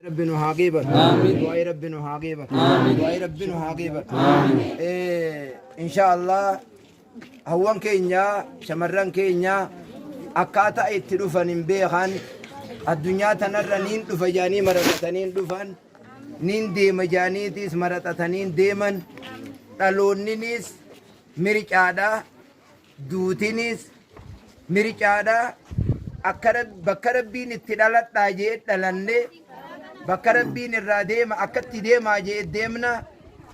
Rabbi nu haa geebatu. Du'aa'ii Rabbi nu haa geebatu. Du'aa'ii Rabbi nu haa geebatu. Insha Allah hawwan keenya, shamarran keenya akkaataa itti dhufan hin beekan. Addunyaa tanarra niin dhufa jaanii maraxatanii hin dhufan, niin deema jaaniitiis maraxatanii hin deeman. Dhaloonninis mircaadha, duutinis mircaadha. Akka bakka Rabbiin itti dhaladhaa jee dhalanne, bakka Rabbiin irraa deema akkatti deemaa jee deemna.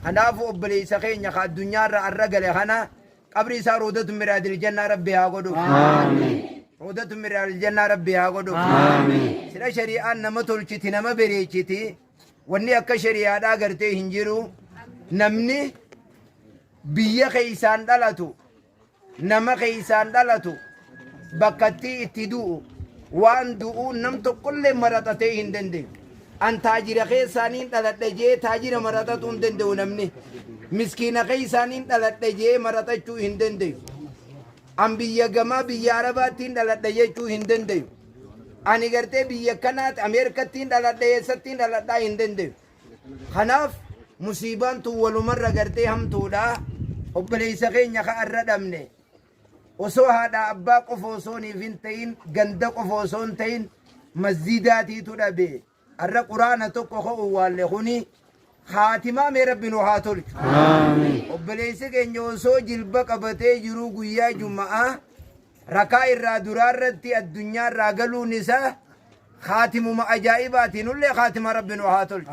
Kanaafuu obboleessa keenya ka addunyaarra arra gale kana qabri isaa roodatu miraadil jannaa Rabbi haa godhu. Roodatu miraadil jannaa Rabbi haa godhu. Sila shari'aan nama tolchiti, nama bereechiti. Wanni akka shari'aadhaa gartee hin jiru. Namni biyya keeysaan dhalatu, nama keeysaan dhalatu, bakkattii itti du'u, waan du'uu nam tokkollee maraxatee hin danda'u. An taajira keessaaniin dhaladhe jee taajira maraxatuu hin danda'u namni. Miskiina keessaaniin dhaladhe jee maraxachuu hin danda'u. An biyya gamaa, biyya Arabaattiin dhaladhe jechuu hin danda'u. Ani gartee biyya kanaatti Ameerikattiin dhaladhe, eessattiin dhaladhaa hin danda'u. Kanaaf musiibaan tun walumarra gartee hamtuudha. Obboleessa keenya ka arra dhabne osoo haadha abbaa qofa osoo niif hin ta'in, ganda qofa osoo hin ta'in, masjidaatiitu dhabe. Arra quraana tokko ka owwaalle kuni haatimaa mee Rabbi nu haa tolchu. Obboleessi keenya osoo jilba qabatee jiru guyyaa Juma'aa rakaa irraa duraa irratti addunyaa irraa galuun isaa khaatimuma ajaa'ibaati. Nullee khaatima Rabbi nu haa tolchu.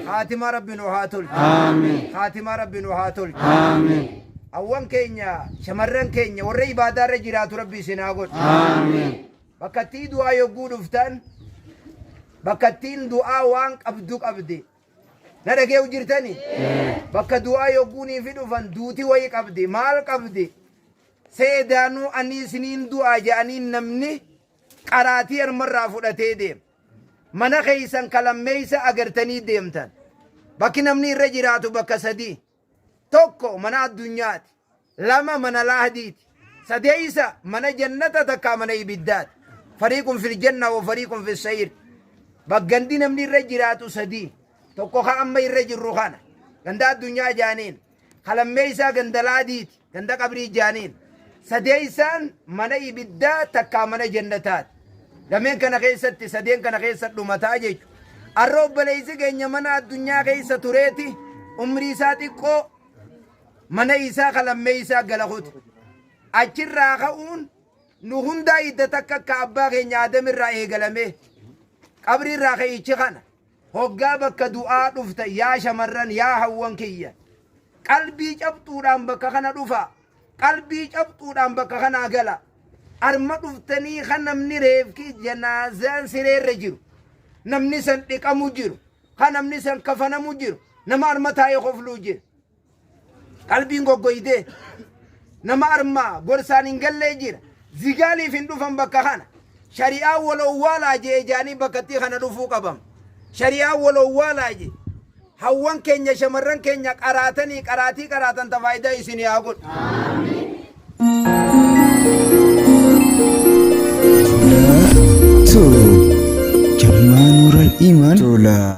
Khaatima Rabbi nu haa tolchu. Khaatima Rabbi nu haa tolchu. Hawwan keenya, shamarran keenya warra ibaadaa irra jiraatu Rabbi isin haa godhu. Bakka ittii du'aa yogguu dhuftan, bakka ittiin du'aa waan qabdu qabdi. Na dhagee'u jirtani? Bakka du'aa yogguunii fi dhufan duuti wayi qabdi. Maal qabdi? Seedaanuu ani isiniin du'aa jedhanii namni qaraatii harmarraa fudhatee deema. Mana keessan kalammeessa agartanii deemtan. Bakki namni irra jiraatu bakka sadii. Tokko mana addunyaati. Lama mana laahdiiti. Sadeessa mana jannata, takkaa mana ibiddaati. Fariiqun fil janna wa fariiqun fil sa'iir. Baggandi namni irra jiraatu sadii. Tokko ka amma irra jirru kana. Ganda addunyaa jaaniin. Kalammeessaa ganda laadiiti. Ganda qabrii jaaniin. Sadeessaan mana ibiddaa takkaa mana jannataati. Lameen kana keessatti, sadeen kana keessa dhumataa jechuudha. Arra obboleessi keenya mana addunyaa keessa tureeti umrii isaa xiqqoo mana isaa kalammeessaa gala kute. Achirraa ka'uun nu hundaa idda takka akka abbaa keenya Adam irraa eegalame qabrii irraa ka'ichi kana. Hoggaa bakka du'aa dhufta, yaa shamarran, yaa hawwan kiyya, qalbii cabxuudhaan bakka kana dhufa, qalbii cabxuudhaan bakka kanaa gala. Arma dhuftanii kan namni reefki janaazaan sireerra jiru, namni san dhiqamu jiru, kan namni san kafanamu jiru, nama arma taa'ee kofluu jira. Qalbiin goggoytee nama armaa gorsaan hin gallee jira. Zigaaliif hin dhufan bakka kana. Shari'aa wal owwaalaa jee jaanii bakkattii kana dhufuu qabam. Shari'aa wal owwaalaa jee. Hawwan keenya, shamarran keenya qaraatanii qaraatii qaraatan ta faayidaa isinii haa godhu. Tola Jammaa Nuural Imaan. Tola.